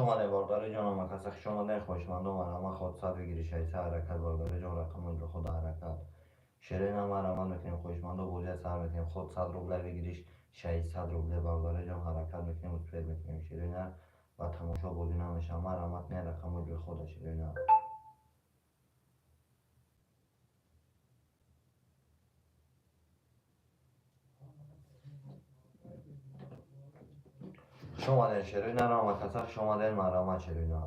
Омадем, бародари ҷон, ҳамакаса хуш омадем. Хоҳишмандон, марҳамат, ход сад выигрыш 600, ҳаракат, бародари ҷон, рақамҳои дилхоҳ ҳаракат. Шерои на марҳамат мекунем, хоҳишмандо, бозия сар мекунем. Ход 100 рубля, выигрыш 600 рубля, бародари ҷон, ҳаракат мекунем, успеть мекунем. Шерои на ба тамошо бозӣ намешавад. Марҳамат не рақамҳои дилхоҳ шерои на. Хуш омадем, шерои на, ҳамакаса хуш омадем, марҳамат, шерои на.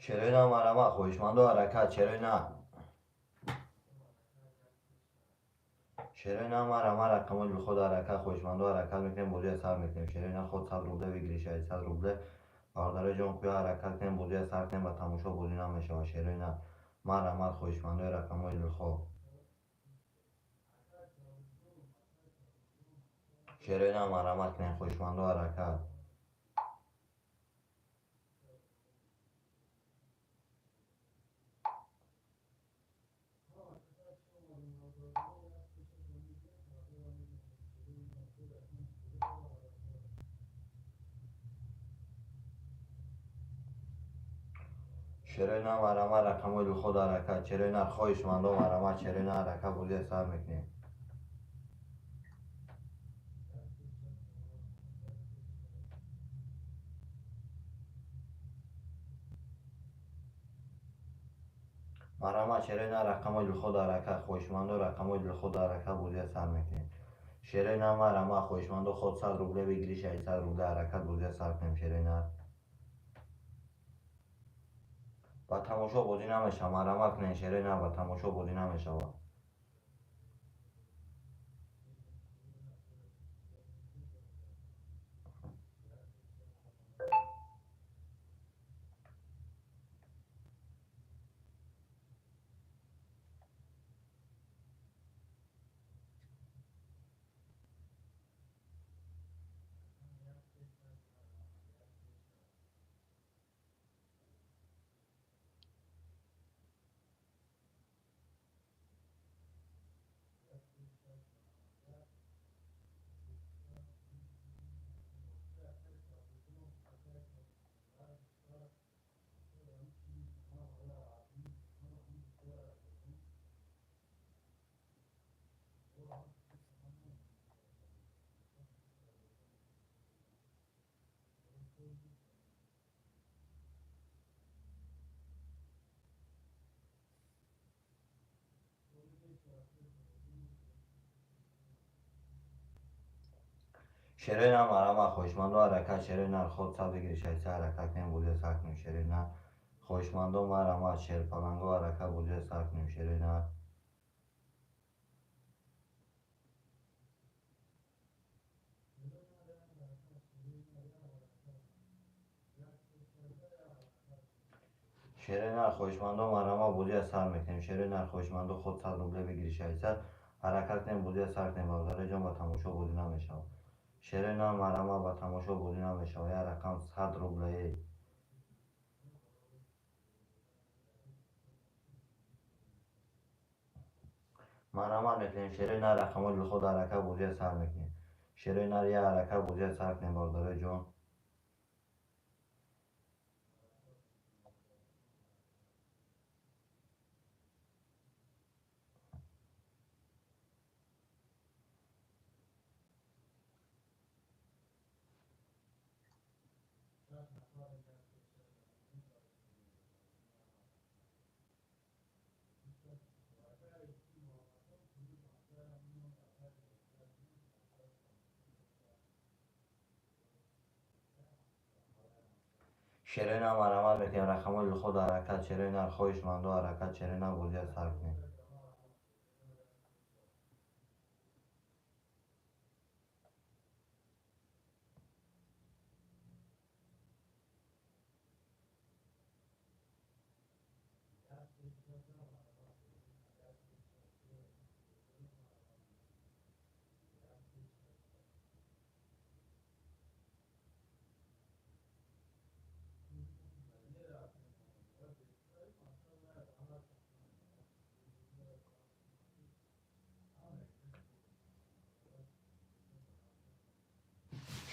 Шерои на, марҳамат, хоҳишмандо, ҳаракат, шерои на. Шерои на, марҳамат, рақамҳои дилхоҳ ҳаракат, хоҳишмандо, ҳаракат мекунем, бозия сар мекунем. Шерои на, ход 100 рубля, выигрыш 600 рубля. Бародари ҷон, кӯя ҳаракат кунем, бозия сар кунем, ба тамошо бозӣ намешавад. Шерои на, марҳамат, хоҳишмандои рақамҳои дилхоҳ. Шерои на, марҳамат кунем, хоҳишмандо, ҳаракат. Шерои на, марҳамат, рақамҳои дилхоҳ ҳаракат. Шерои на, хоҳишмандо, марҳамат, шерои на, ҳаракат, бозия сар мекунем. Марҳамат, шерои на, рақамҳои дилхоҳ ҳаракат, хоҳишмандо, рақамҳои дилхоҳ ҳаракат, бозия сар мекунем. Шерои на, марҳамат, хоҳишмандо, ход 100 рубля, выигрыш 600 рубля, ҳаракат, бозия сар кунем, шерои на. Ба тамошо бозӣ намешавад, марҳамат кунед, шерои на, ба тамошо бозӣ намешавад. Шерои на, марҳамат, хоҳишмандо, ҳаракат, шерои на, ход 100 выигрыш 600, ҳаракат кунем, бозия сар кунем. Шерои на, хоҳишмандо, марҳамат, шерпаланго, ҳаракат, бозия сар кунем. Шерои на. Шерои на, хоҳишмандо, марҳамат, бозия сар мекунем. Шерои на, хоҳишмандо, ход 100 рубля, выигрыш 600, ҳаракат кунем, бозия сар кунем. Бародари ҷон, ба тамошо бозӣ намешавад. Шерои на, марҳамат, ба тамошо бозӣ намешавад. Як рақам 100 рубляи. Марҳамат мекунем, шерои на, рақамҳои дилхоҳ ҳаракат, бозия сар мекунем. Шерои на, як ҳаракат, бозия сар кунем, бародари ҷон. Шерои на, марҳамат мекунем, рақамҳои дилхоҳ ҳаракат, шерои на, хоҳишмандо, ҳаракат, шерои на, бозия сар кунем.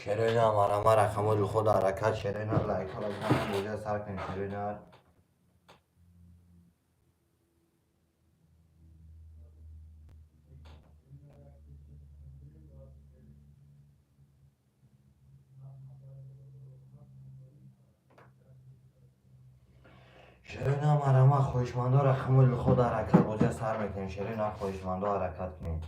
Шероина марама рақамои дилхоҳ ҳаракат. Шероина, лайкҳоро бизанем, бозия сар кунем, шероина. Шероина, марама, хоҳишмандо, рақамои дилхоҳ ҳаракат, бозия сар мекунем. Шероина, хоҳишмандо, ҳаракат кунем.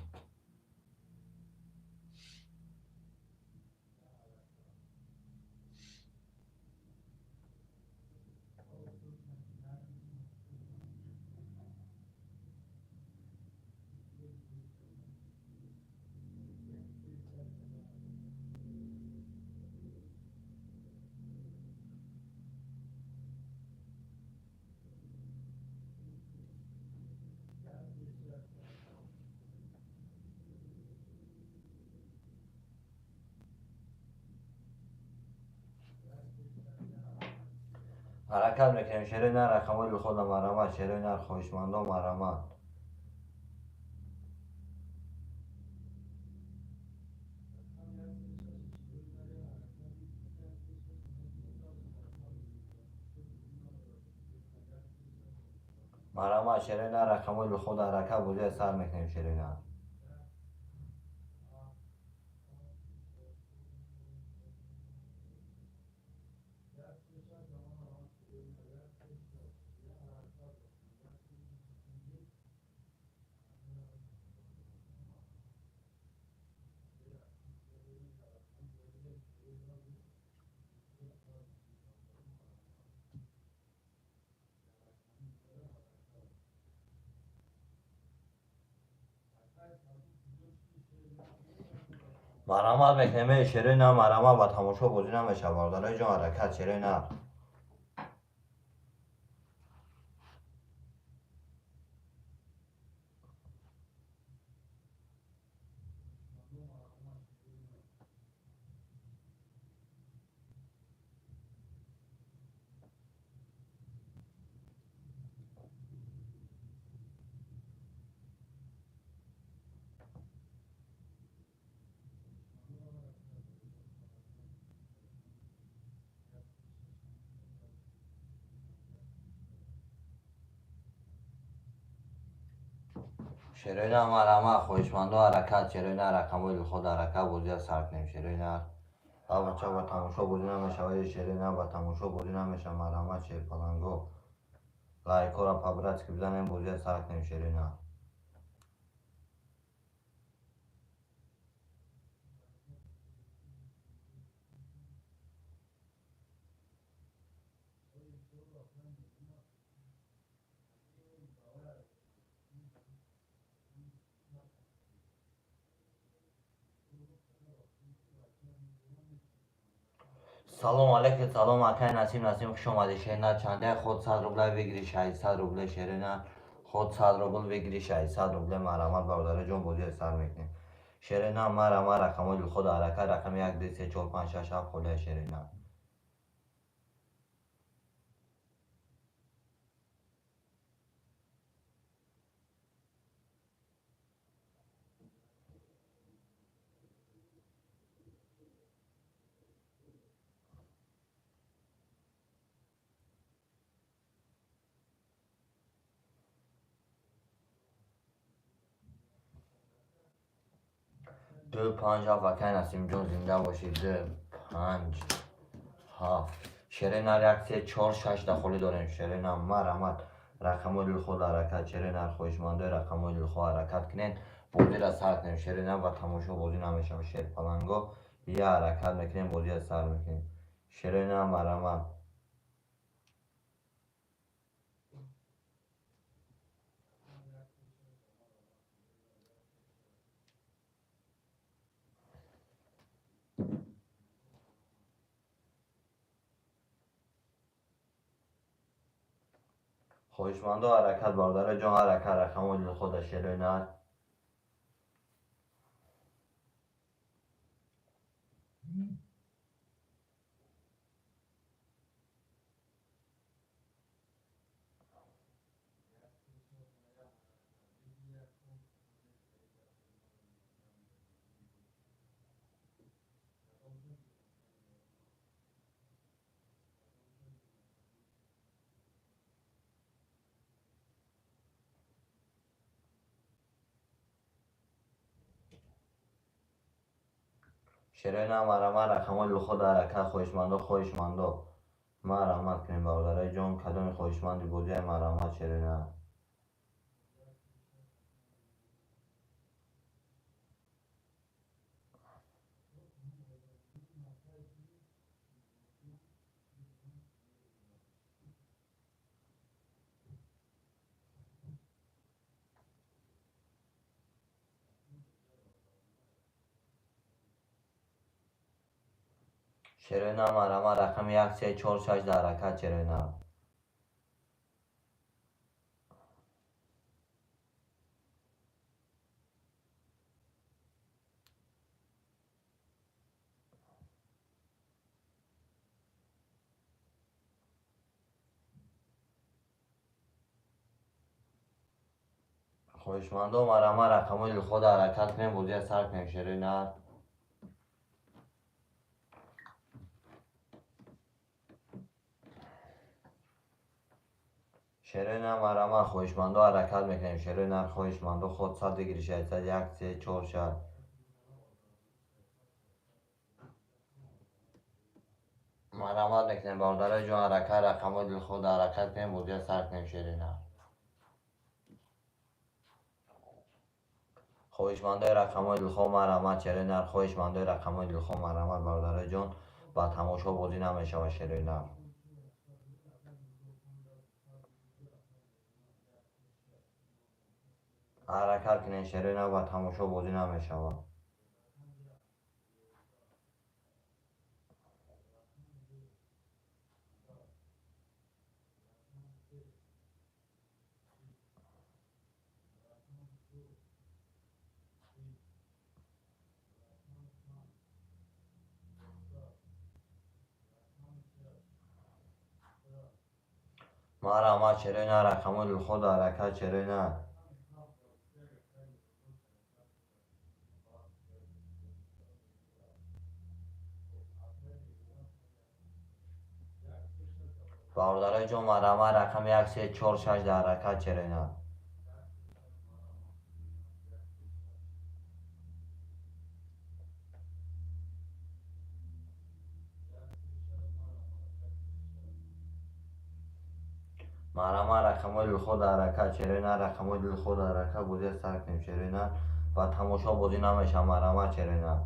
Ҳаракат мекунем, шерои нар, рақамои дилхоҳ марҳамат, шерои нар, хоҳишмандо, марҳамат. Марҳамат, шерои нар, рақамои дилхоҳ ҳаракат, бозия сар мекунем, шерои нар. Марҳамат мекунем, шерои нар, марҳамат, ба тамошо бозӣ намешавад, бародарои ҷон, ҳаракат, шерои нар. Шерои нар, марҳамат, хоҳишмандо, ҳаракат, шерои нар, рақамои дилхоҳ ҳаракат, бозия сар кунем, шерои нар. Бача, ба тамошо бозӣ намешавад, шерои нар, ба тамошо бозӣ намешавад, марҳамат, шерпаланго. Лайкҳоро по-братски бизанем, бозия сар кунем, шерои нар. Салом алейкум, салом, акай Насим, Насим, хуш омадӣ. Шерина, чанде ход 100 рубля выигрыш, 600 рубля, шерина, ход 100 рубл, выигрыш 600 рубля, марҳамат, бародари ҷон, бозия сар мекунем. Шерина, марҳамат, рақамои дилхоҳ ҳаракат, рақами 1, 2, 3, 4, 5, 6, 7 холия, шерина. Ду, панҷ, ҳафт. Акай Насимҷон, зинда бошӣ. Ду, панҷ, ҳафт. Шерои нар, як, се, чор, шаш дахолӣ дорем. Шерои нар, марҳамат, рақамои дилхоҳ ҳаракат, шерои нар, хоҳишмандои, рақамои дилхоҳ ҳаракат кунед, бозиро сар кунем. Шерои нар, ба тамошо бозӣ намешавад, шерпаланго, я ҳаракат мекунем, бозиро сар мекунем. Шерои нар, марҳамат. Хоҳишмандо, ҳаракат, бародари ҷон, ҳаракат, рақамои дилхоҳ шерои нар. Шерои на марама рақамҳои дилхоҳ дар ҳаракат, хоҳишмандо, хоҳишмандо. Марҳамат кунем, бародарои ҷон, кадоми хоҳишманди бозиай марҳамат шерои на. Шерои на марҳамат рақами 1 3 4 6 дар ҳаракат шерои на. Хоҳишмандо марҳамат рақамҳои дилхоҳ дар ҳаракат кунем, бозия сар кунем шерои на. Шерои на марҳамат хоҳишмандо ҳаракат мекунем. Шерои нар хоҳишмандо ход 100 бигири 600 1 3 4 6. Марҳамат мекунем бародарои ҷон, ҳаракат рақамҳои дилхоҳ дар ҳаракат кунем, бозия сар кунем шерои нар. Хоҳишмандои рақамҳои дилхоҳ марҳамат шерои нар, хоҳишмандои рақамҳои дилхоҳ марҳамат бародарои ҷон, ба тамошо бозӣ намешавад шерои нар. Ҳаракат кунем шерои нар, ба тамошо бозӣ намешавад. Марҳамат шерои нар рақамҳои дилхоҳ дар ҳаракат шерои нар. Бародарои ҷон, марҳамат рақами 1 3 4 6 дар ҳаракат шерои нар. Марҳамат рақамҳои дилхоҳ дар ҳаракат шерои нар, рақамҳои дилхоҳ дар ҳаракат бозия сар кунем шерои нар. Ба тамошо бозӣ намешавад марҳамат шерои нар.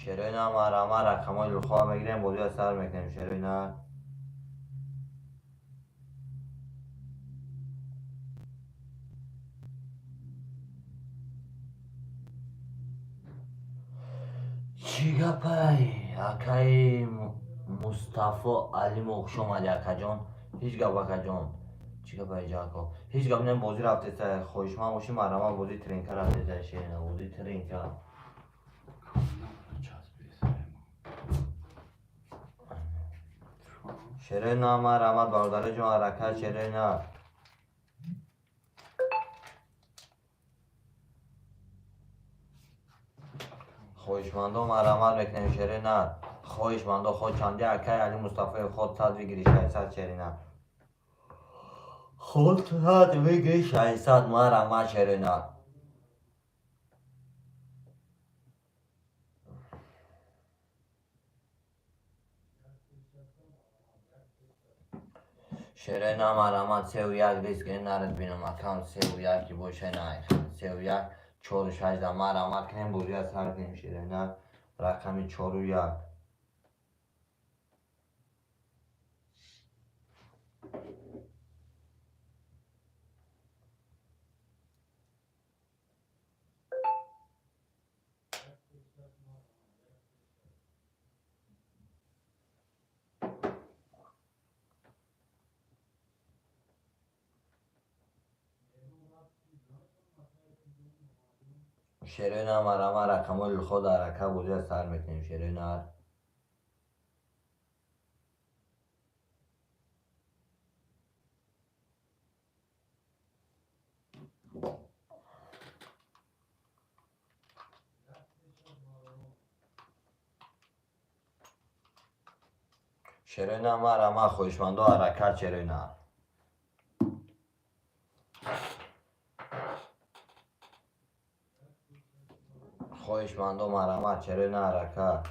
Шерои нар марҳамат рақамҳои дилхоҳ мегирем, бозия сар мекунем шерои нар. Чӣ гапай акаи Мустафо Алимов, хуш омадӣ акаҷон. Ҳеҷ гап акаҷон. Чӣ гапай ҷако? Ҳеҷ гап не, бозӣ рафтеса. Хоҳишманд бошӣ марҳамат бозӣ тренка рафтеса шерина, бозӣ тренка. Шерои на марҳамат бародарои ҷон, ҳаракат шерои на. Хоҳишмандо марҳамат мекунем шерои нар. Хоҳишмандо ход чанди акаи Али Мустафоев ход 100 бигири 600 шерои нар. Ход 100 бигири 600 марҳамат шерои нар. Шерои на марҳамат 3 1 риск нарад бинам акам 3 1 ки боша на 3 1 4 6 да марҳамат кунем, бозия сар кунем шерои нар. Рақами 4 1. Шерои на марҳамат рақамҳои дилхоҳ дар ҳаракат бозия сар мекунем шерои нар. Шерои нар, марҳамат, хоҳишмандо, ҳаракат, шерои нар. Хоҳишмандо, марҳамат, шерои нар, ҳаракат.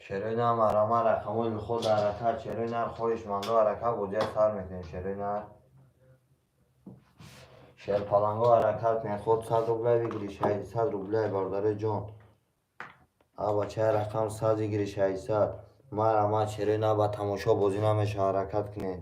Шерои нар, марҳамат, рақамҳои лухо дар ҳаракат, шерои нар, хоҳишмандо, ҳаракат, бозия сар мекунем, шерои нар. Шерпаланго ҳаракат кунед, ход 100 рублей выигрыш, 600 рублей, бародарои ҷон. А бачаи рақам 100 выигрыш, 600. Марҳамат, шерои нар, ба тамошо бозӣ намешавад, ҳаракат кунед.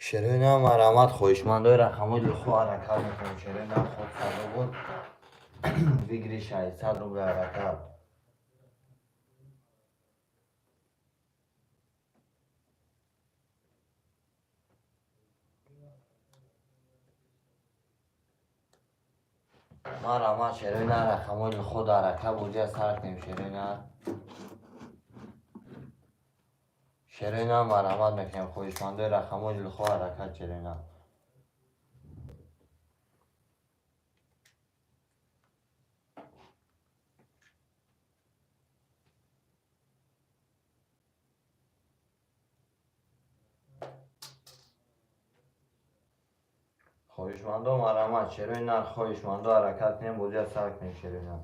Шерои нар, марҳамат, хоҳишмандои рақамҳои лухо ҳаракат мекунем. Шерои нар, ход 100 рубл, выигрыш 600 рубл, ҳаракат. Марҳамат, шерои нар, рақамҳои лухо дар ҳаракат, бозия сар кунем, шерои нар. Шерои нар, марҳамат мекунем, хоҳишмандои рақамҳои лухо ҳаракат, шерои нар. Хоҳишмандо, марҳамат, шерои нар, хоҳишмандо, ҳаракат кунем, бозия сар кунем, шерои нар.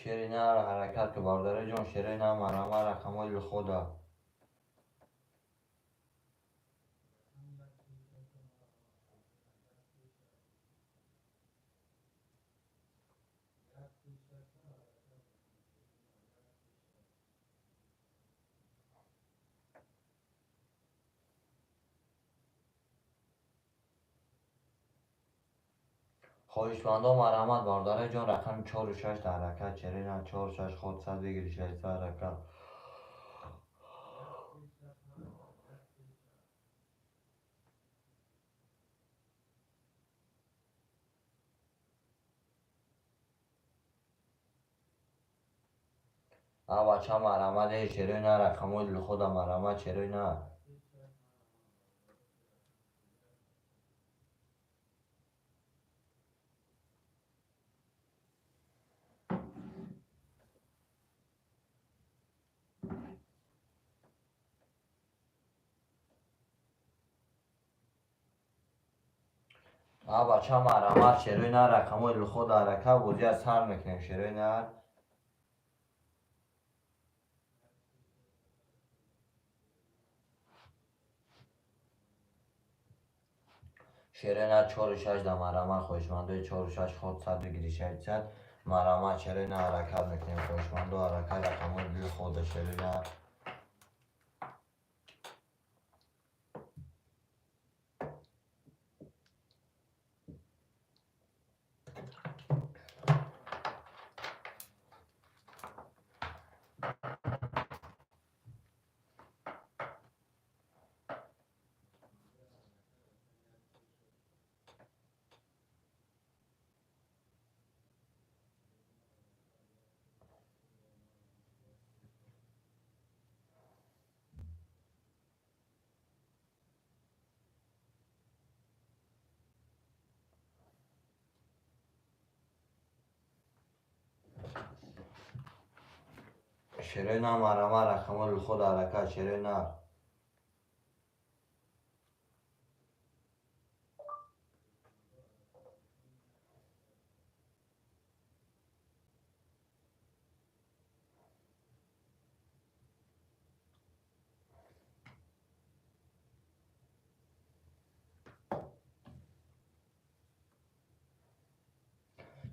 Шери нар, ҳаракат ки, бародари ҷон, шерои нар, марҳамат, рақамҳои лухода. Хоҳишмандо, марҳамат, бародари ҷон, рақами чору шаш дар ҳаракат, шерои нар, чору шаш, ход 100 выигрыш, 600, ҳаракат. А бача, марҳамат, эй шерои нар, рақамҳои лухода, марҳамат, шерои нар. А бача, марҳамат, шерои нар, рақамҳои лухода, ҳаракат, бозия сар мекунем, шерои нар. Шерои нар, чору шаш да, марҳамат, хоҳишмандои чору шаш, ход 100 выигрыш, 600, марҳамат, шерои нар, ҳаракат мекунем, хоҳишмандо, ҳаракат, рақамҳои лухода, шерои нар. Шерои нар марама рақамҳои дилхоҳ ҳаракат. Шерои нар.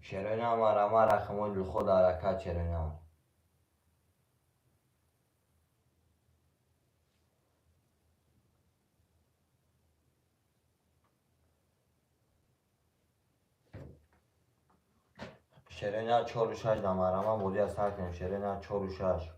Шерои нар марама рақамҳои дилхоҳ ҳаракат. Шерои нар. Шерои нар 4 6 да марама бозия сар кунем. Шерои нар 4 6.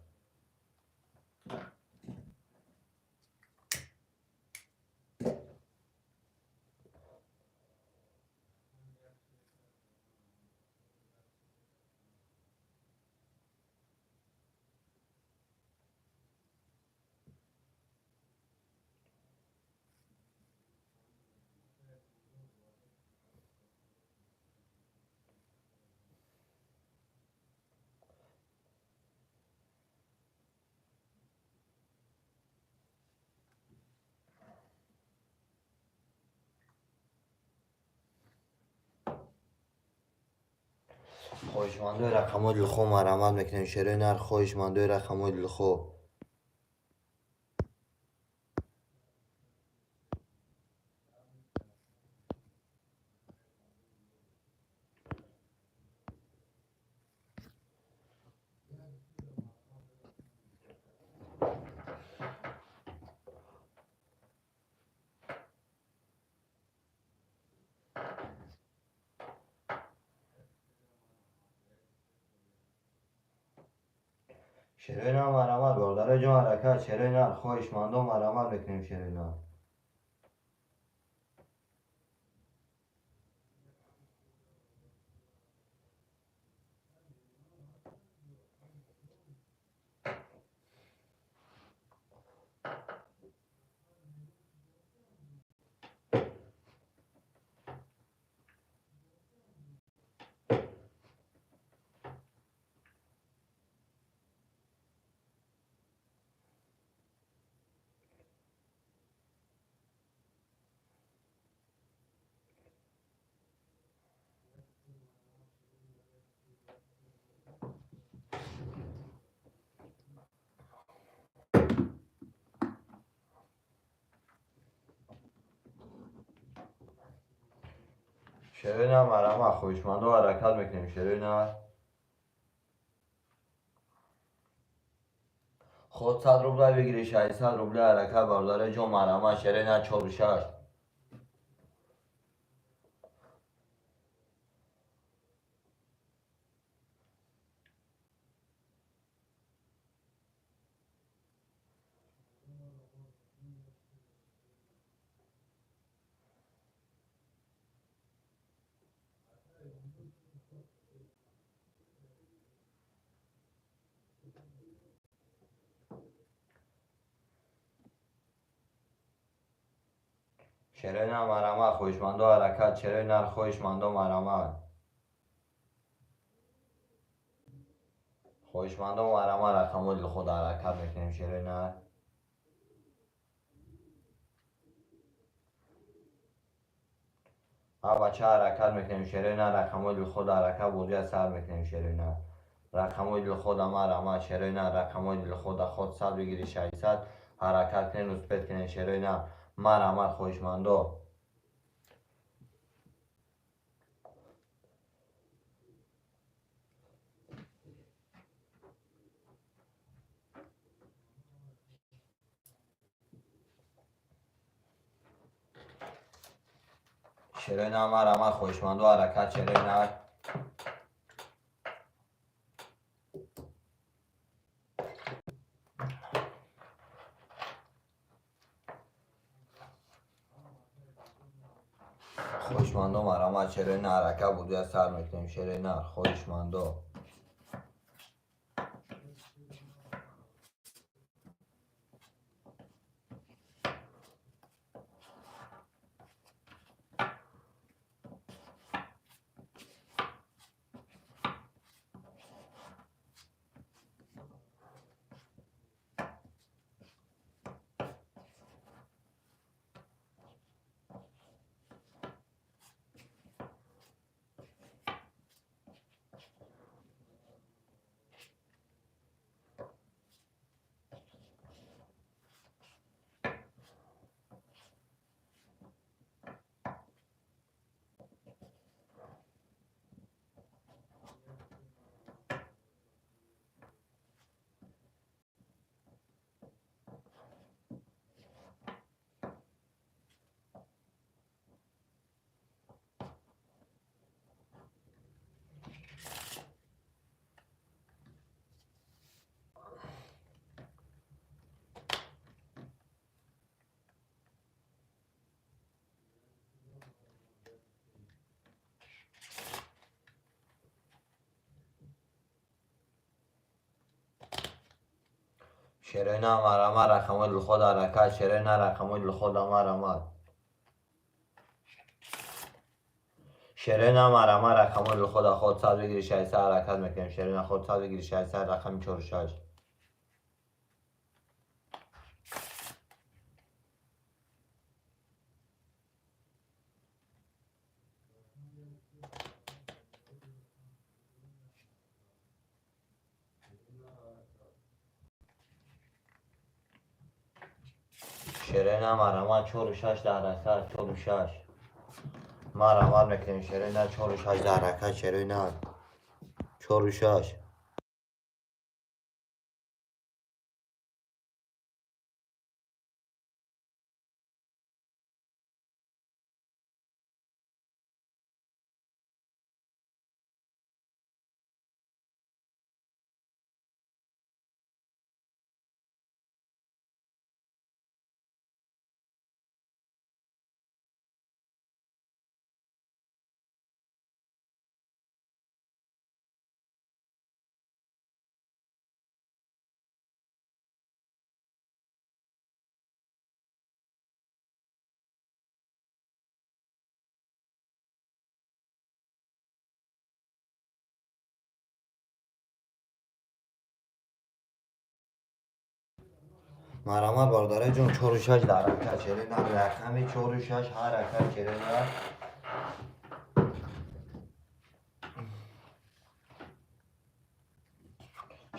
Хоҳишмандои рақамҳои дилхоҳ марҳамат мекунем. Шерои нар, хоҳишмандои рақамҳои дилхоҳ. Шерои нар марҳамат, бародарои ҷон, ҳаракат. Шерои нар, хоҳишмандо марҳамат мекунем. Шерои нар. Шерои нар марҳамат, хоҳишмандо ҳаракат мекунем. Шерои нар. Худ 100 рубля бигири, 600 рубля ҳаракат, бародарои ҷон, марҳамат. Шерои нар 4 6. Шерои нар марҳамат, хоҳишмандо ҳаракат. Шерои нар, хоҳишмандо марҳамат. Хоҳишмандо марҳамат, рақамҳои дилхоҳ ҳаракат мекунем. Шерои нар. Ҳа бача, ҳаракат мекунем. Шерои нар, рақамҳои дилхоҳ ҳаракат, бозия сар мекунем. Шерои нар. Рақамҳои дилхоҳ марҳамат. Шерои нар, рақамҳои дилхоҳ худ 100 бигири, 600 ҳаракат кунем, успеть кунем. Шерои нар марҳамат, хоҳишмандо. Шерои нар марҳамат, хоҳишмандо ҳаракат. Шерои нар. Хоҳишмандо марҳамат, шерои нар, ҳаракат, бозия сар мекунем. Шерои нар, хоҳишмандо. Шерина марама рақамои дилхоҳ ҳаракат. Шерина рақамои дилхоҳ марамат. Шерина марама рақамои дилхоҳ ход сад бигири 600 ҳаракат мекунем. Шерина ход сад бигири 600 рақами 46. Шерина марама 46 ҳаракат 46. Марамат мекунем Шерина 46 ҳаракат Шерина 46. Марамат бародари ҷон 46 ҳаракат Шерина рақами 46 ҳаракат Шерина.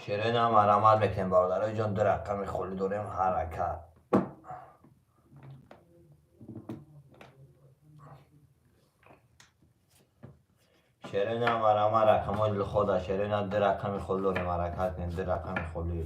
Шерина марамат мекунем бародари ҷон, ду рақами холӣ дорем ҳаракат. Шерина марама рақамои дилхоҳ Шерина ду рақами холӣ дорем ҳаракат кунем, ду рақами холӣ.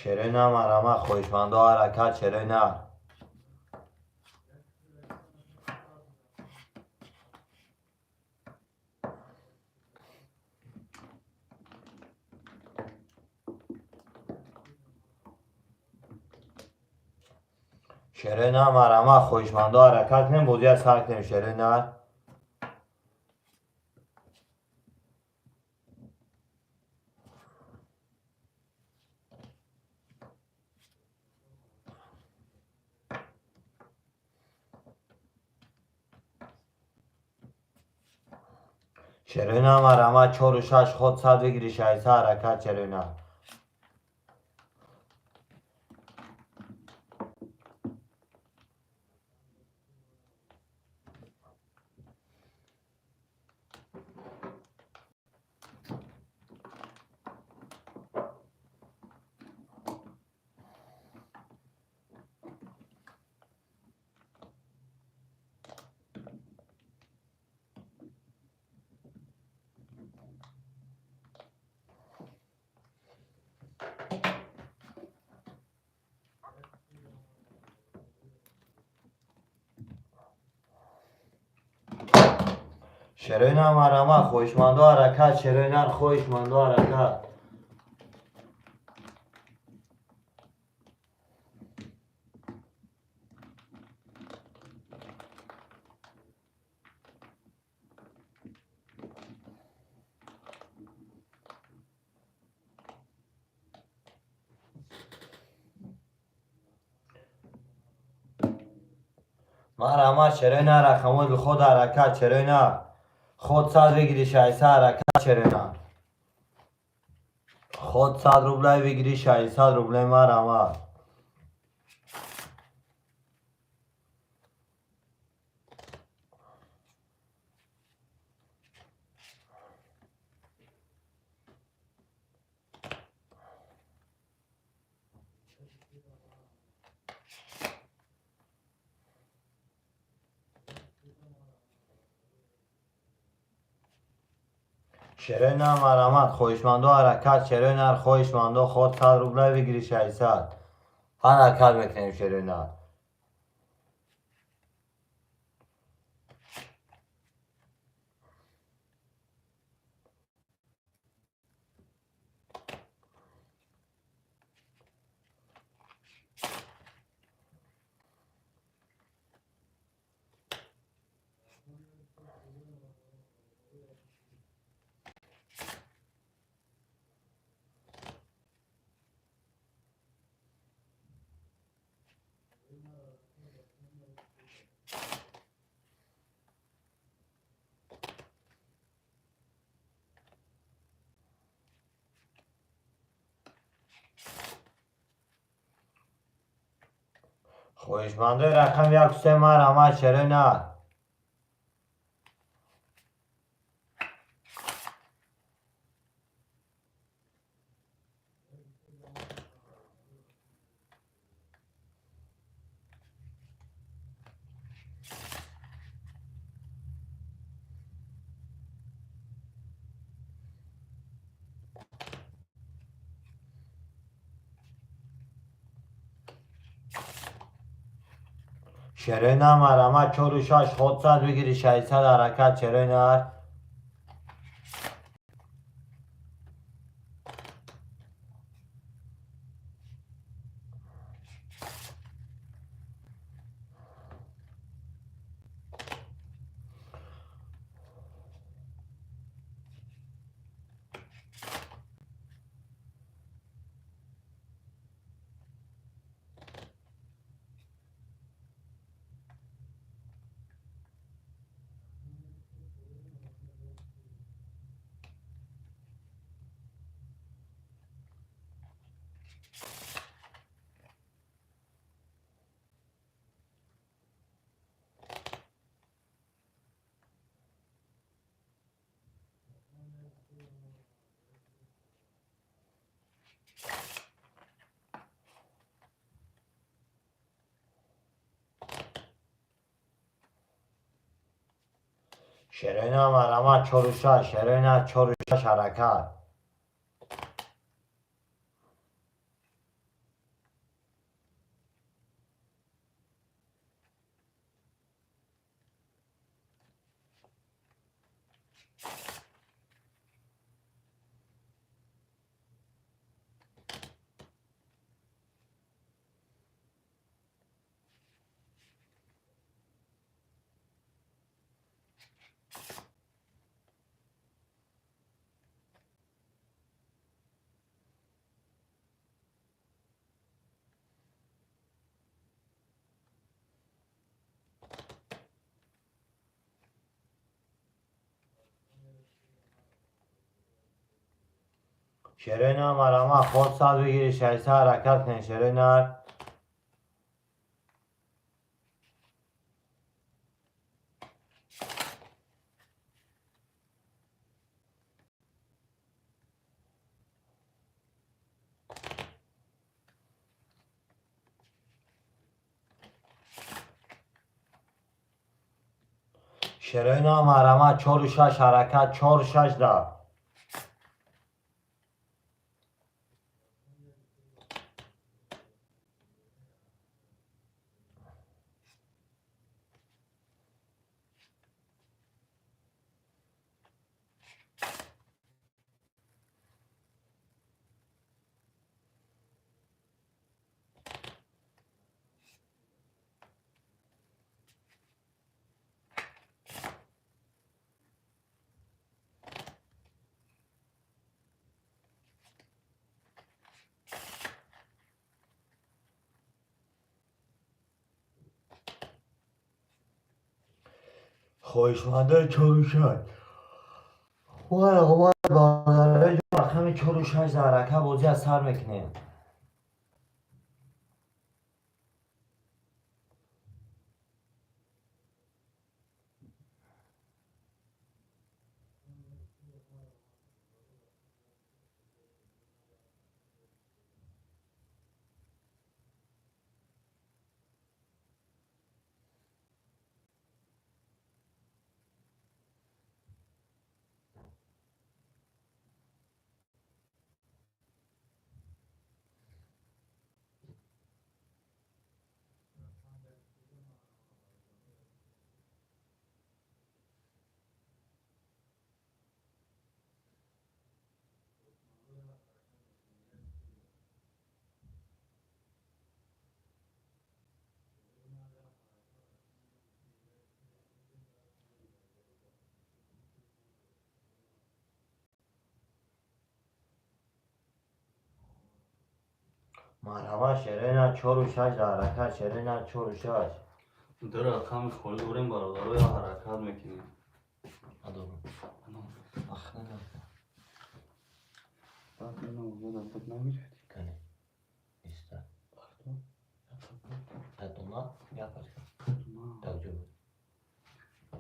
Шерина марама хоҳишмандо ҳаракат Шерина. Шерина марама хоҳишмандо ҳаракат кунем, бозия сар кунем Шерина. Шерина марама 46 ход сад бигири 600 ҳаракат Шерина. Шерина марама хоҳишмандо ҳаракат Шерина хоҳишмандо ҳаракат. Марама Шерина рақамои дилхоҳ ҳаракат Шерина. Ход сад бигири 600 ҳаракат Шерина. Ход 100 рублей бигири 600 рублей марама. Шерои нар, марҳамат, хоҳишмандо, ҳаракат. Шерои нар, хоҳишмандо, ход 100 рубля, выигрыш 600. Ҳаракат мекунем, шерои нар. Хоҳишмандои рақами яку се, марҳамат, шерои нар. Шерои нар, марҳамат, чору шаш, ход 100, выигрыш 600. Ҳаракат, шерои нар. Шерои нар, марҳамат, чору шаш, шерои нар, чору шаш, ҳаракат. Шерои нар, марҳамат, ход 100, выигрыш 600. Ҳаракат кунед, шерои нар. Шерои нар, марҳамат, чору шаш, ҳаракат, чору шаш да. Хоҳишмандои чору шаш, рақами чору шаш, ҳаракат, бозӣ аз сар мекунем. Марҳамат, шерои нар 4-6 дар ҳаракат, шерои нар 4-6. Ду рақами холӣ дорем, бародаро, я ҳаракат мекунем. Надорам. Ах, надорам. Баъд ина озода буд, нагирифтӣ? Кане. Иста. Дадуна, я пачка. Так ҷо буд.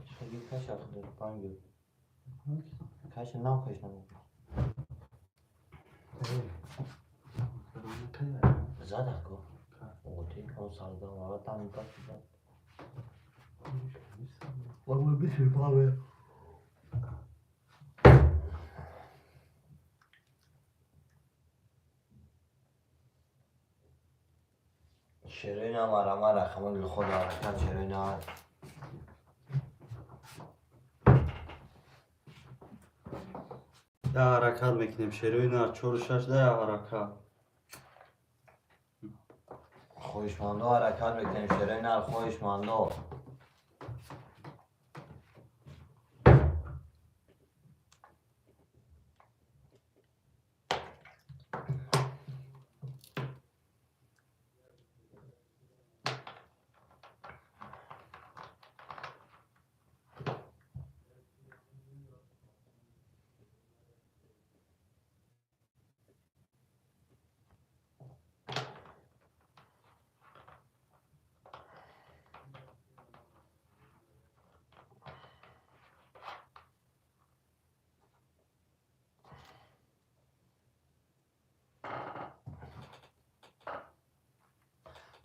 Чӣ каша панҷ буд. Каша нав каш намуд. Зада ко. Оти, он сарда мара там так зад. Вагой бисир паве. Шерои марама рақамои худ ҳаракат, шерои нар. Я ҳаракат мекунем, шерои нар 4-6 да я ҳаракат. Хоҳишмандо, ҳаракат мекунем, шерои нар, хоҳишмандо.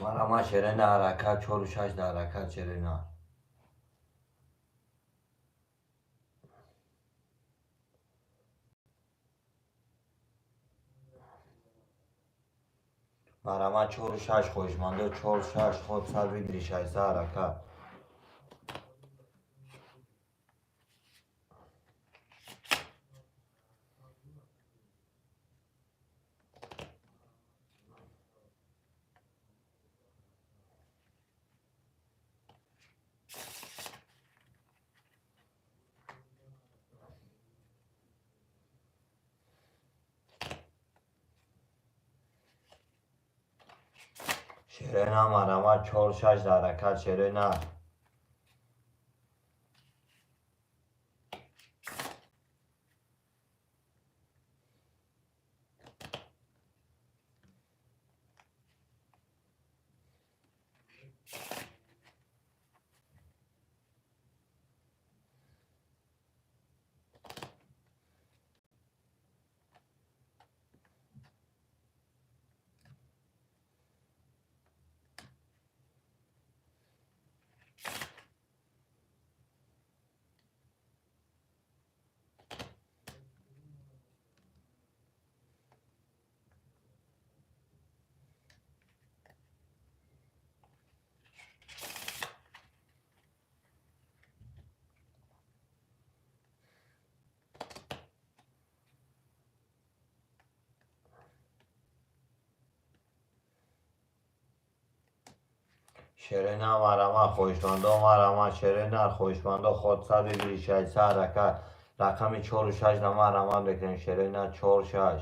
Марҳамат, шерои нар ҳаракат, 4-6 дар ҳаракат, шерои нар. Марҳамат, 4-6, хоҳишмандо, 4-6, ход сар выигрыш 600 ҳаракат. Шерои нар, марҳамат, 4-6 дар ҳаракат, шерои нар. Шерои нар, марҳамат, хоҳишмандо, марҳамат, шерои нар, хоҳишмандо, ход сар выигрыш 600 ҳаракат. Рақами 4-6 да марҳамат мекунем, шерои нар 4-6.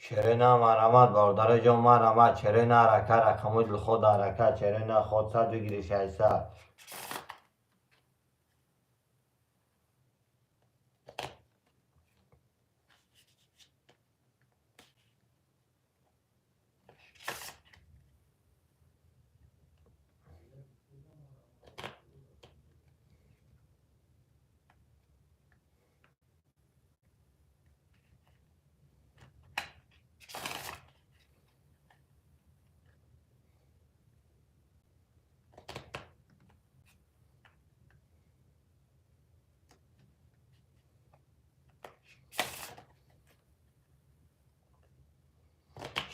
Шерина марҳамат, бародари ҷон, марҳамат. Шерина ҳаракат, рақамои дилхоҳ ҳаракат. Шерина ход сад выигрыш 600.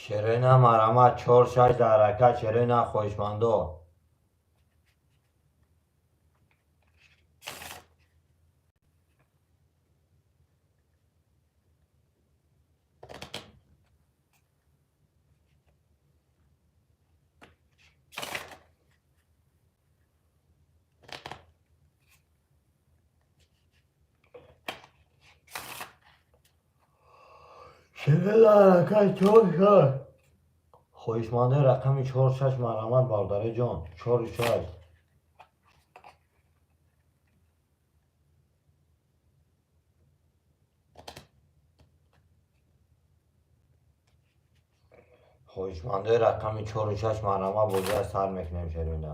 Шерина марҳамат, чор шаш ҳаракат. Шерина, хоҳишмандо. Шерина ҳаракат, чор шаш. Хоҳишмандаи рақами чор шаш, марҳамат, бародари ҷон, чору шаш. Хоҳишмандаи рақами чору шаш, марҳамат, бозиа сар мекунем, шерина.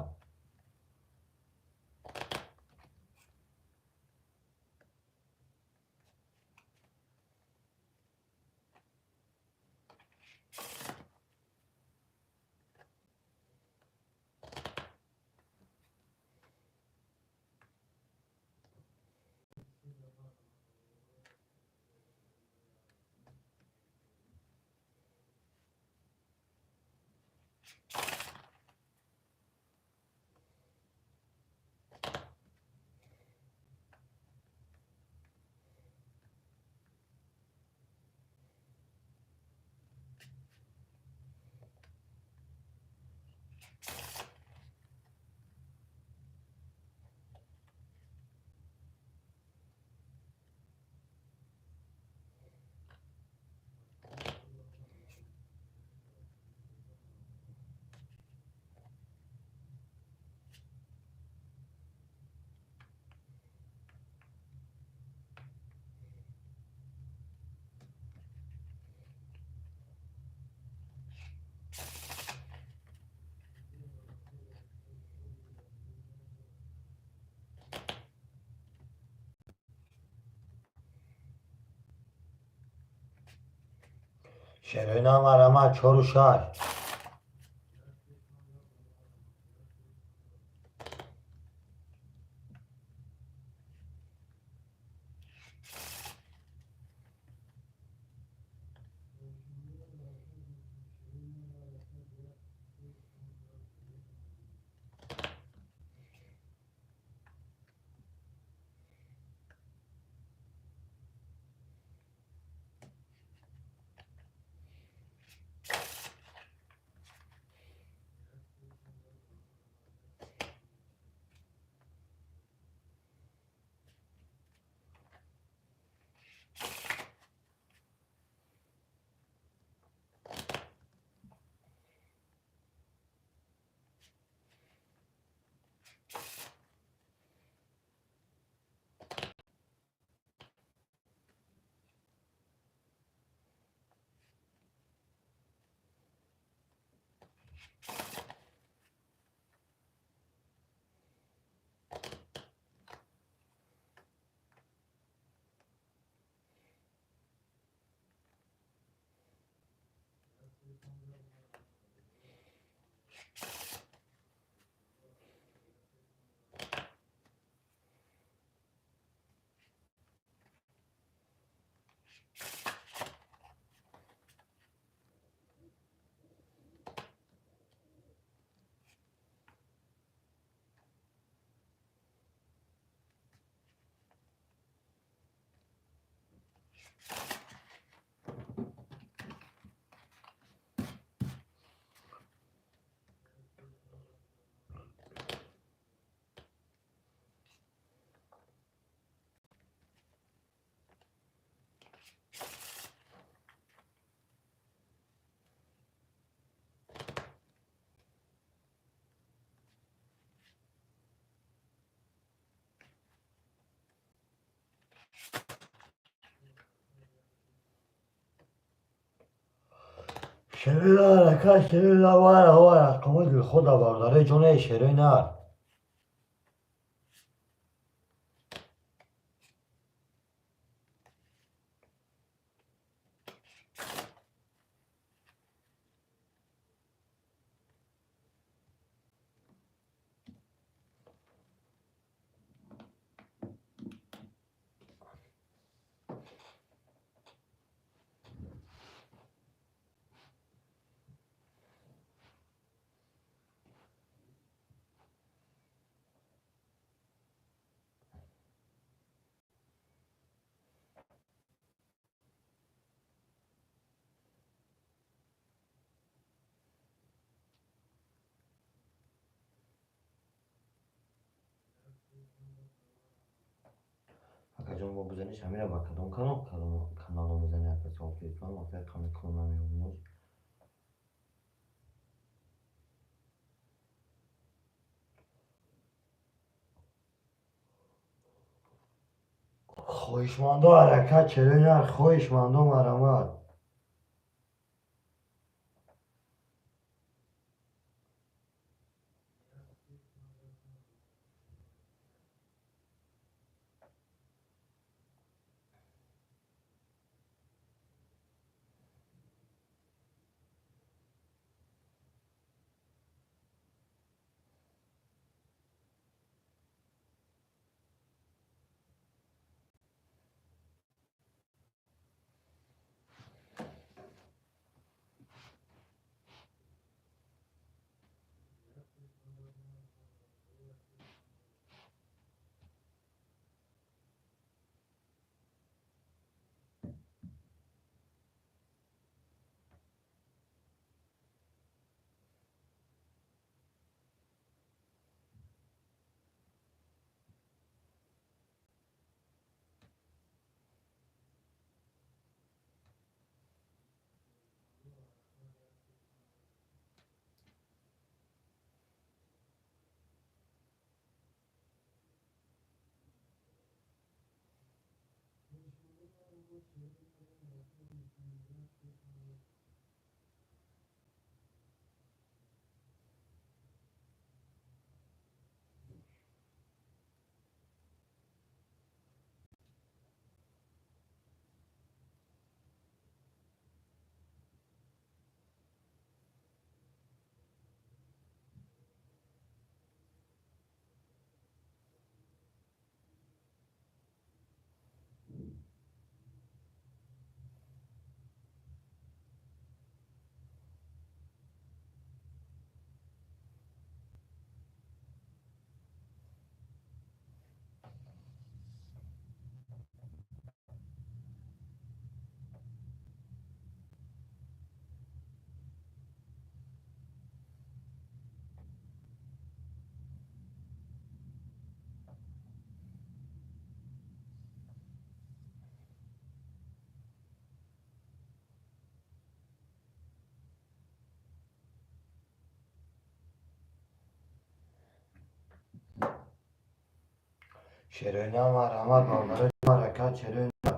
Шерина марҳамат, чору шаш. Шерои ҳаракат, шерои нар, вара вара, рақамои дилхоҳ бародари ҷоне, шерои нар. Акаҷон, бо бизаниш ҳамира ба кадом канало мезани, ака софиислом, ака қами кор намеомӯз. Хоҳишмандо ҳаракат, черои нар, хоҳишмандо марамат. Шерои нар, марҳамат, бародари ҳаракат, шерои нар.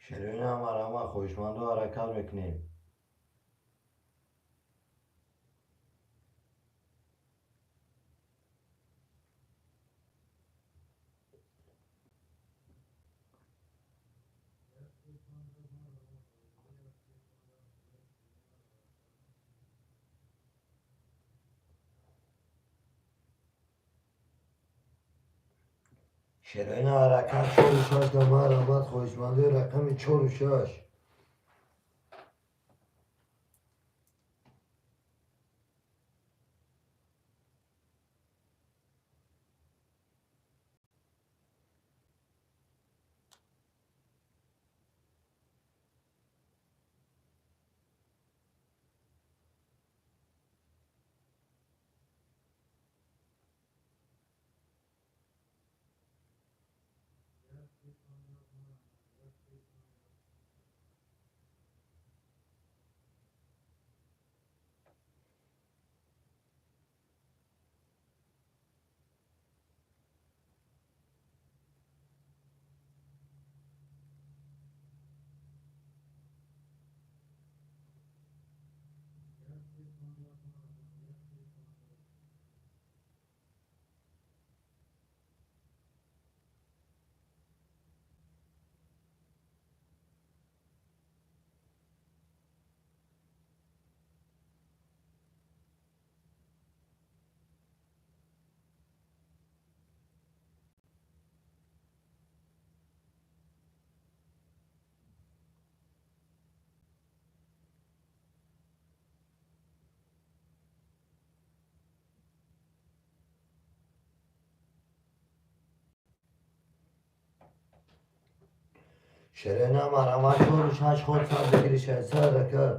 Шерои нар, марҳамат, хоҳишмандо ҳаракат мекунем. Шерои нар, ҳаракат, чору шаш да марҳамат, хоҳишмандои рақами чору шаш. Шерена марама чору шаш ход сад бигири 600 ҳаракат.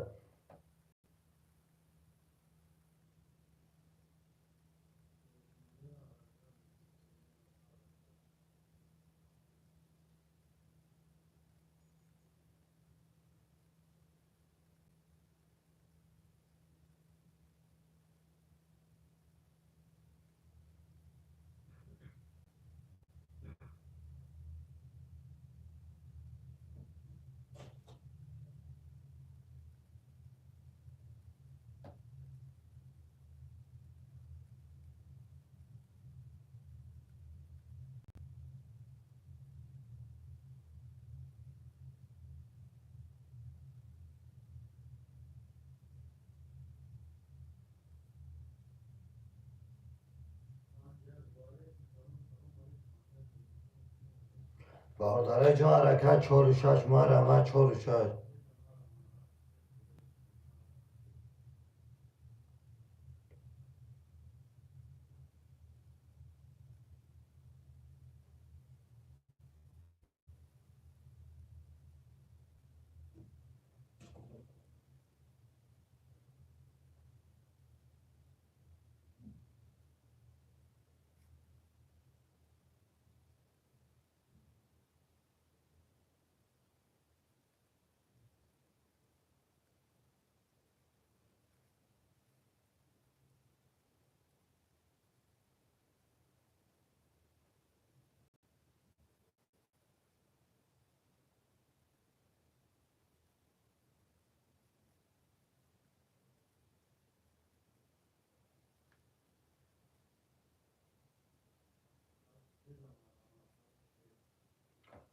Бародарай ҷон, ҳаракат чору шаш, марама чору шаш.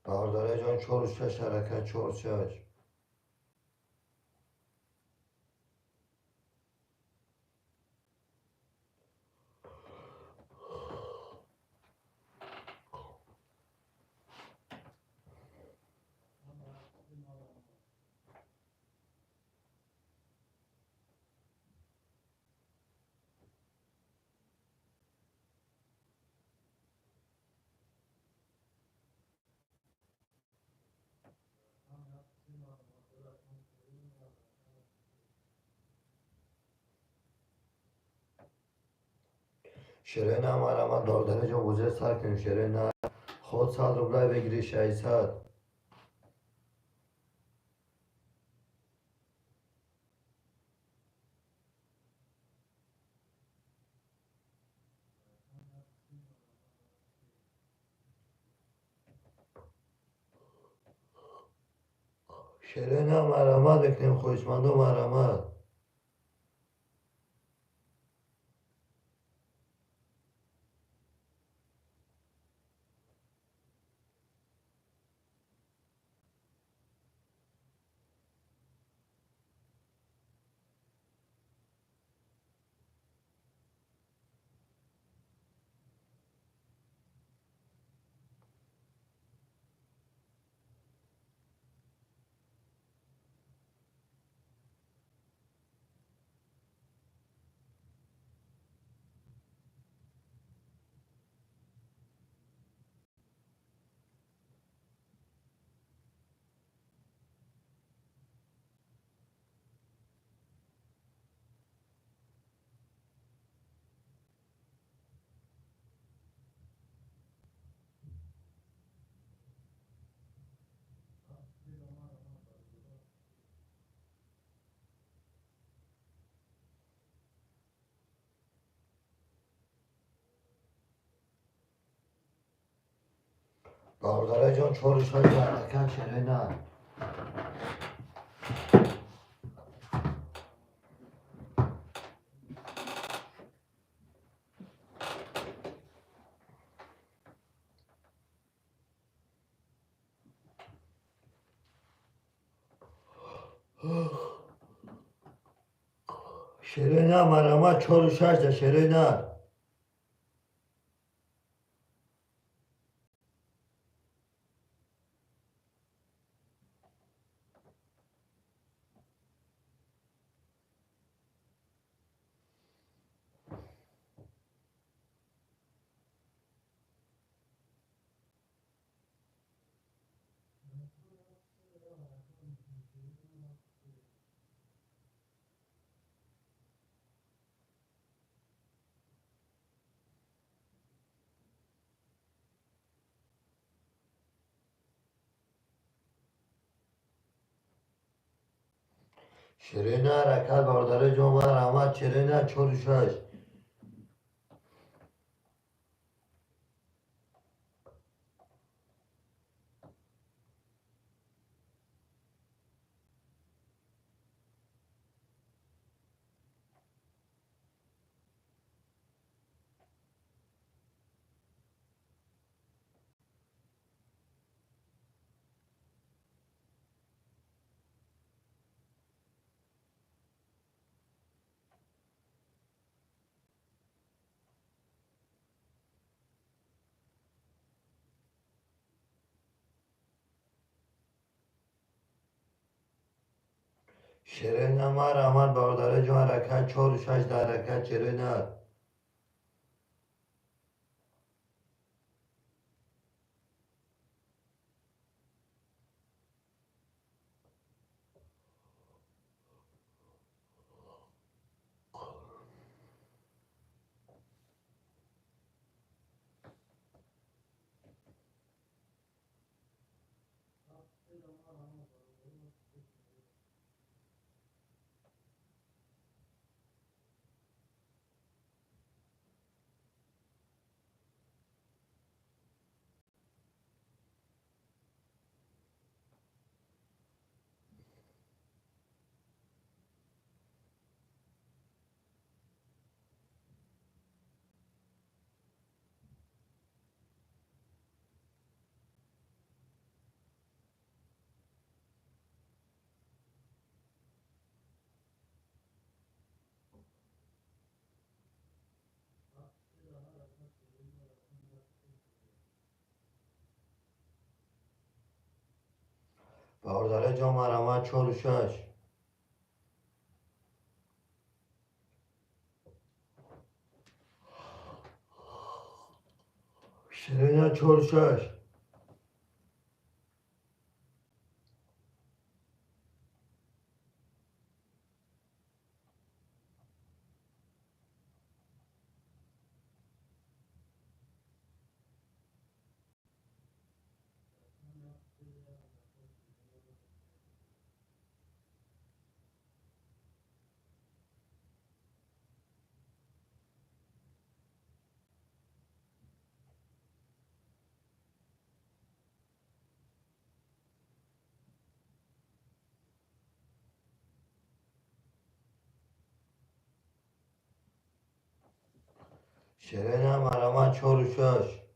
Бародарай ҷон, чору шаш ҳаракат, чору шаш. Шерена марама бародарай ҷон, бозиро сар кунем. Шерена ход 100 рублай бигири 600. Шерена марама мекунем, хоҳишмандо марама. Бародарай ҷон, чору шаш ҳаракат, шерена. Шерена марама чору шаш да шерена. Шерои на ҳаракат, бародарои ҷон, марҳамат, шерои на 4-6. Шерои на марҳамат, бародарои ҷон, ҳаракат 4-6 дар ҳаракат, шерои на. Бародарои ҷон, марҳамат, 4-6. Шерои на 4-6. Шерои на марҳамат, 4-6.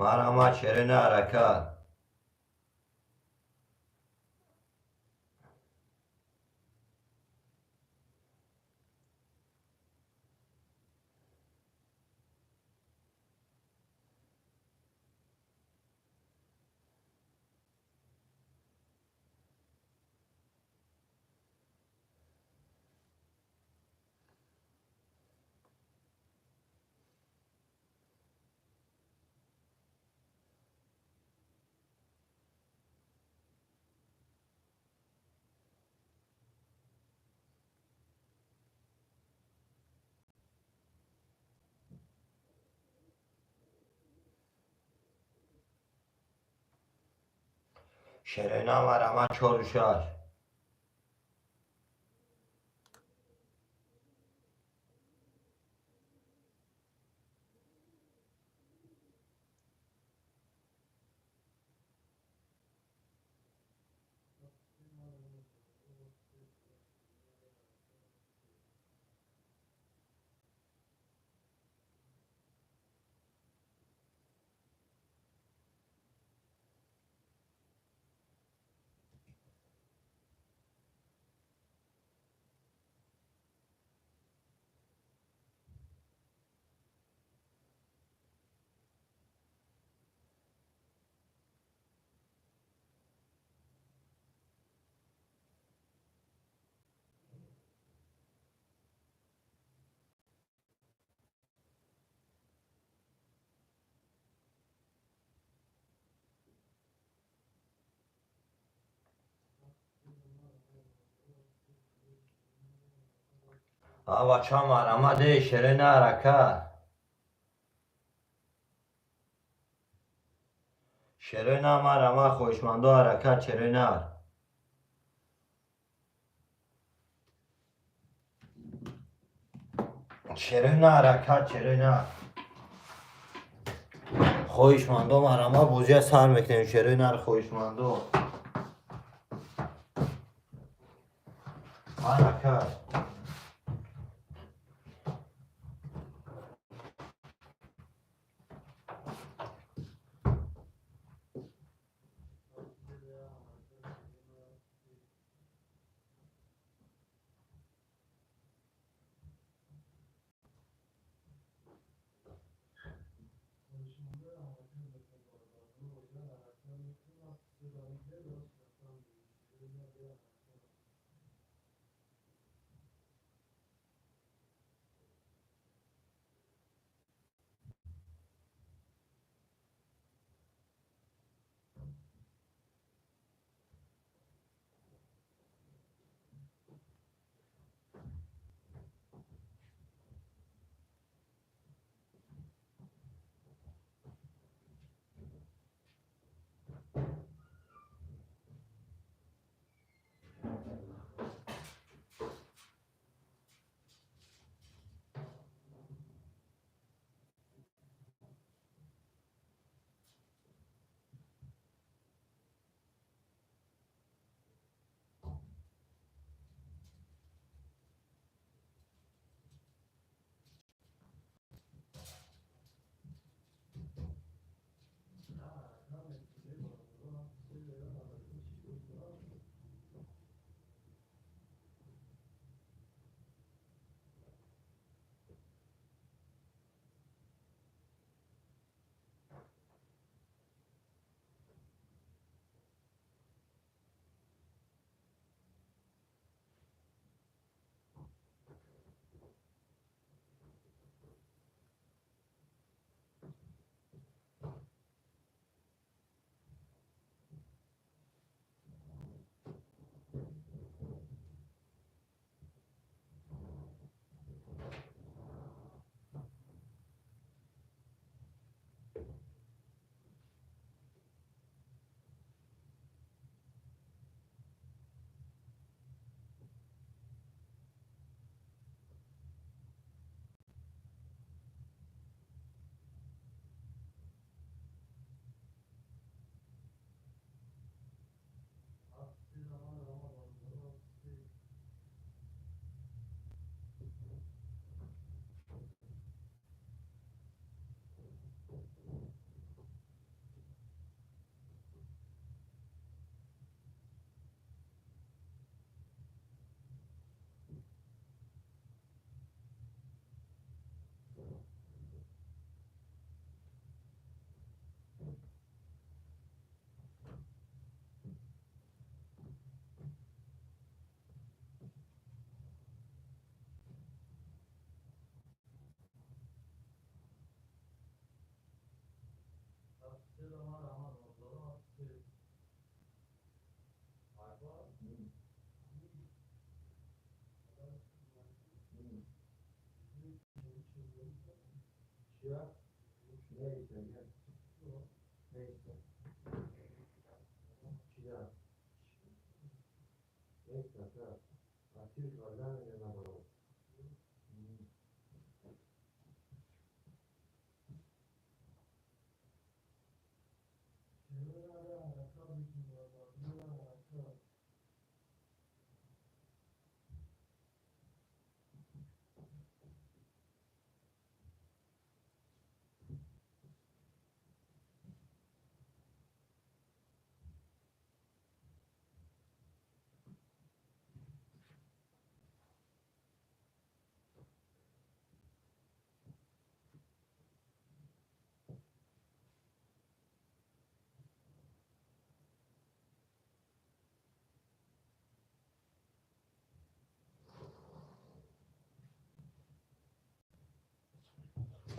Марҳамат, шерои на ҳаракат. Шерои на марҳамат, 4-6. Авача марҳамат, э шерои нар, ҳаракат. Шерои нар, марҳамат, хоҳишмандо, ҳаракат, шерои нар. Шерои нар, ҳаракат, шерои нар. Хоҳишмандо, марҳамат, бозия сар мекунем, шерои нар, хоҳишмандо. Ҳаракат.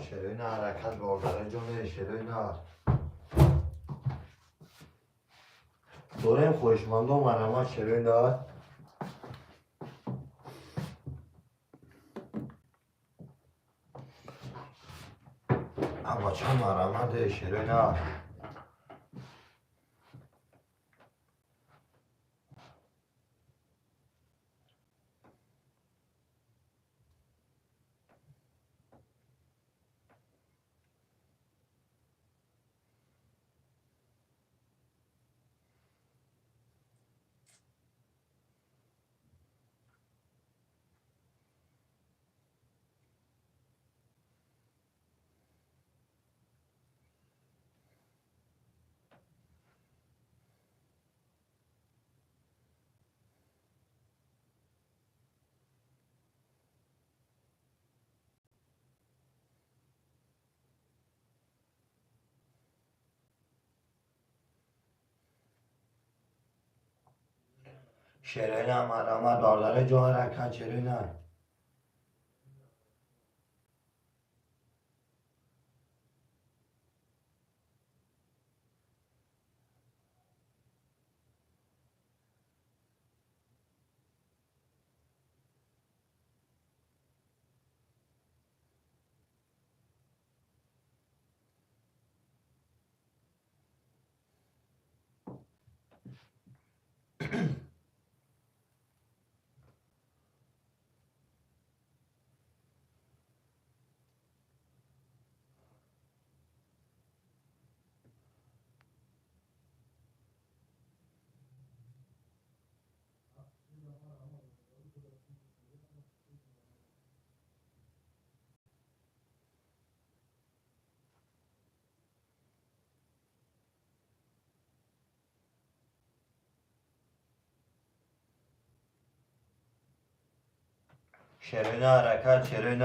Шерои нар, ҳаракат, бордара ҷоне, шерои нар. Дорем, хоҳишмандо, марҳамат, шерои нар. Бача марамаде шерои нар. شیرین مرحمت برداره جان حرکت شیرین. شیرین حرکت شیرین.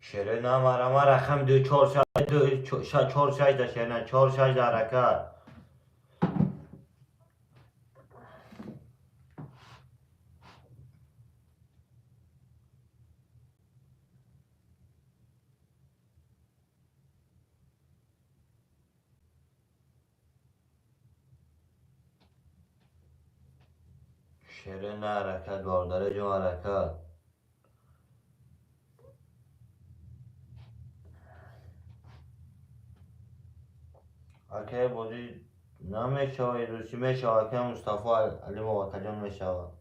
شیرین مرحمت رقم 2 4 6 2 4 6 ده شیرین 4 6 ده حرکت. شیرین حرکت بارداره جان حرکت. اکه بازی نمیشوه روسی میشوه اکه مصطفی علی موکجان میشوه.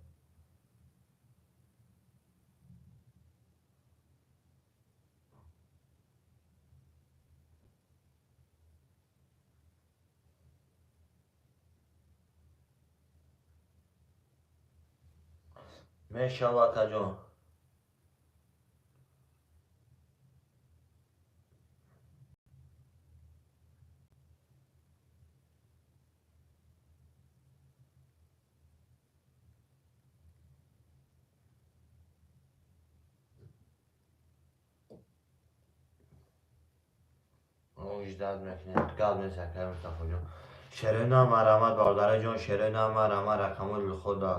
میشوه اکه. Ждать мекунем. Гап нест, акай Мустафоҷон. Шерои на марҳамат, бародараҷон, шерои на марҳамат, рақамои дилхода.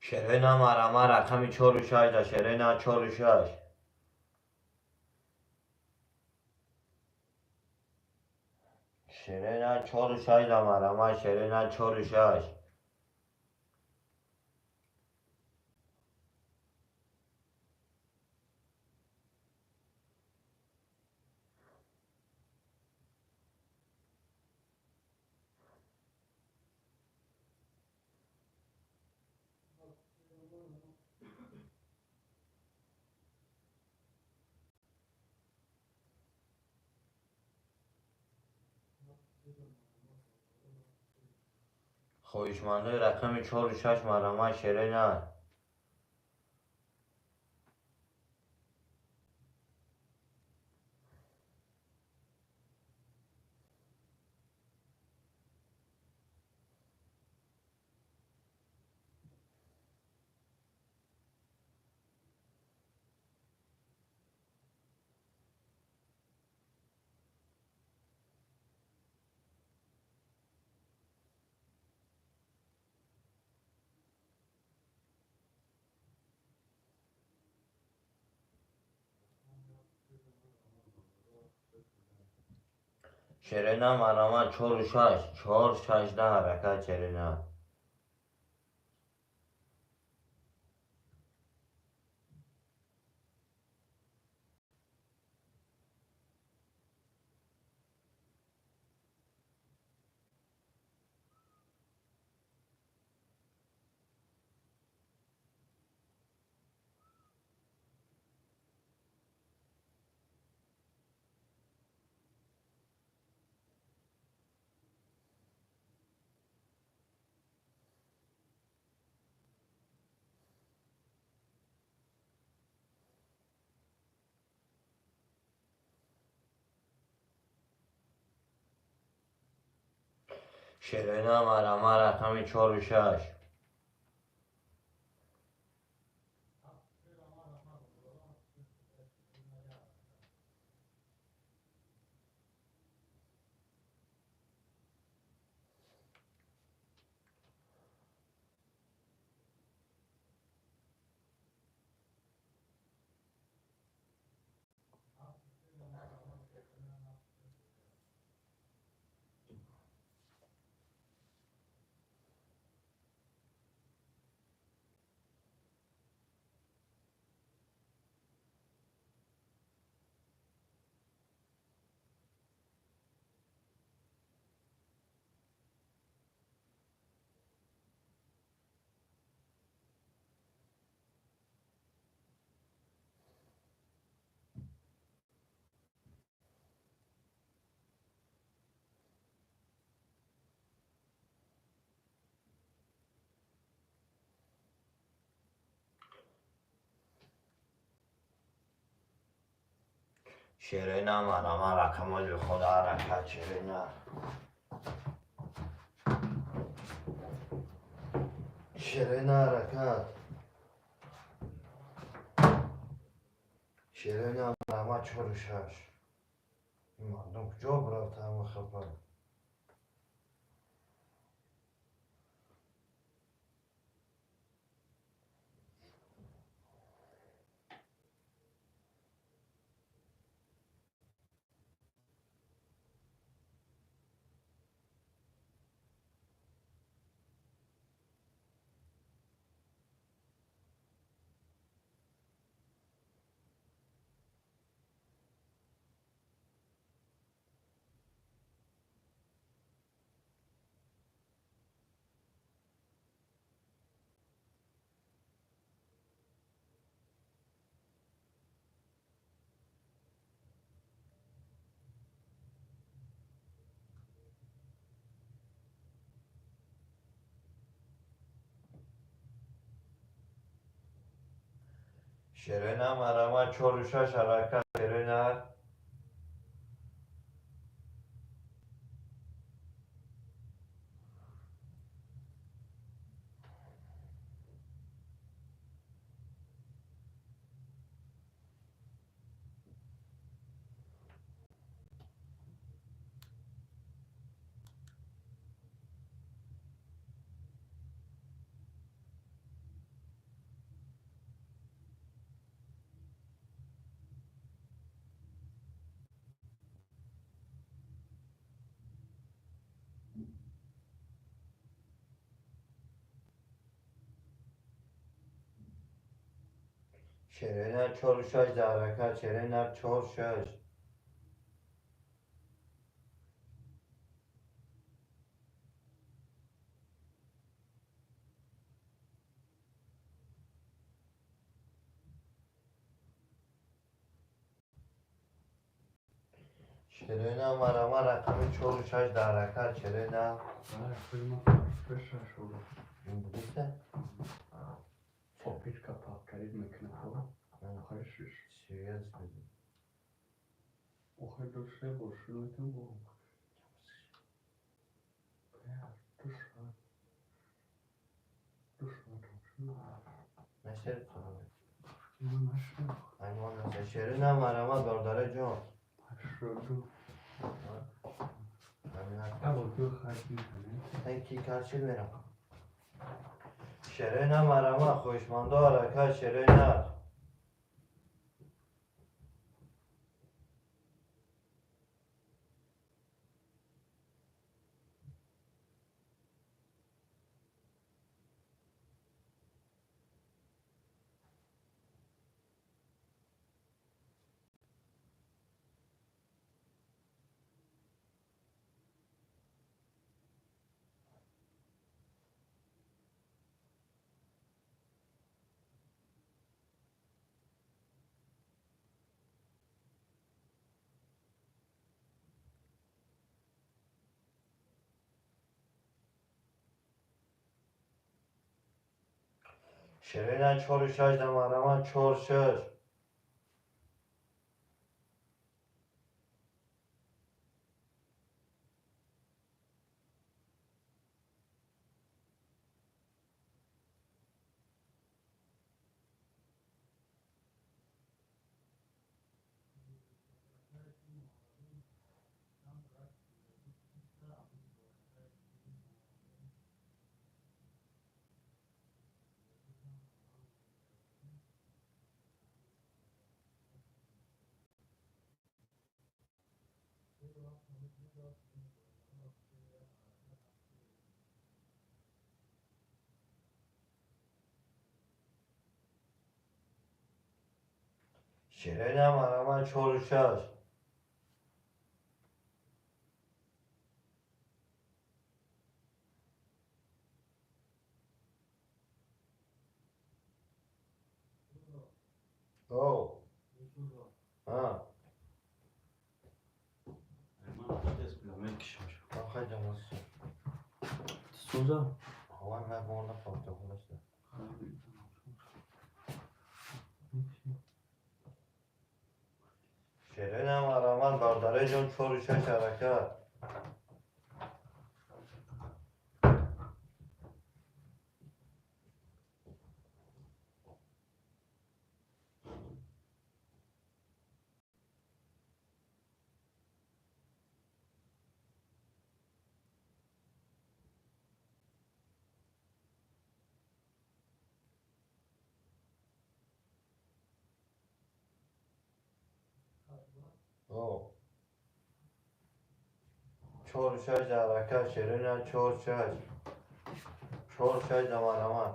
Шерои на марҳамат, рақами чору шаш да, шерои на чору шаш. Шерои на чору шаш да марҳамат, шерои на чору шаш. Хоҳишмандои рақами чору шаш марҳамат, шерои на. Шерои на марҳамат, чору шаш, чор шаш да ҳаракат, шерои на. Шерои на марҳамат, рақами чору шаш. Шерои на марҳамат, рақамои дилхода ҳаракат, шерои на. Шерои на ҳаракат. Шерои на марҳамат, чору шаш. Ин мардум куҷо рафта ҳама хафа? Шерои нар марҳамат, чору шаш ҳаракат, шерои нар. Шерои нар чору шаш дар ҳаракат, шерои нар чор шаш. Шерои нар марҳамат, рақами чору шаш дар ҳаракат, шерои нар. Будиста? Шерои нар марҳамат, бародари ҷон. Ки карчил мерам. Шерои нар марҳамат, хоҳишмандо ҳаракат, шерои нар. Шерои нар чору шаш дар марҳамат, чор шаш. Шерои нар марҳамат, чору шаш. О. А. Шерои нар марҳамат, бародари ҷон, чору шаш ҳаракат. Чору шаш дар ҳаракат, шерои нар чор шаш. Чор шаш дар марҳамат.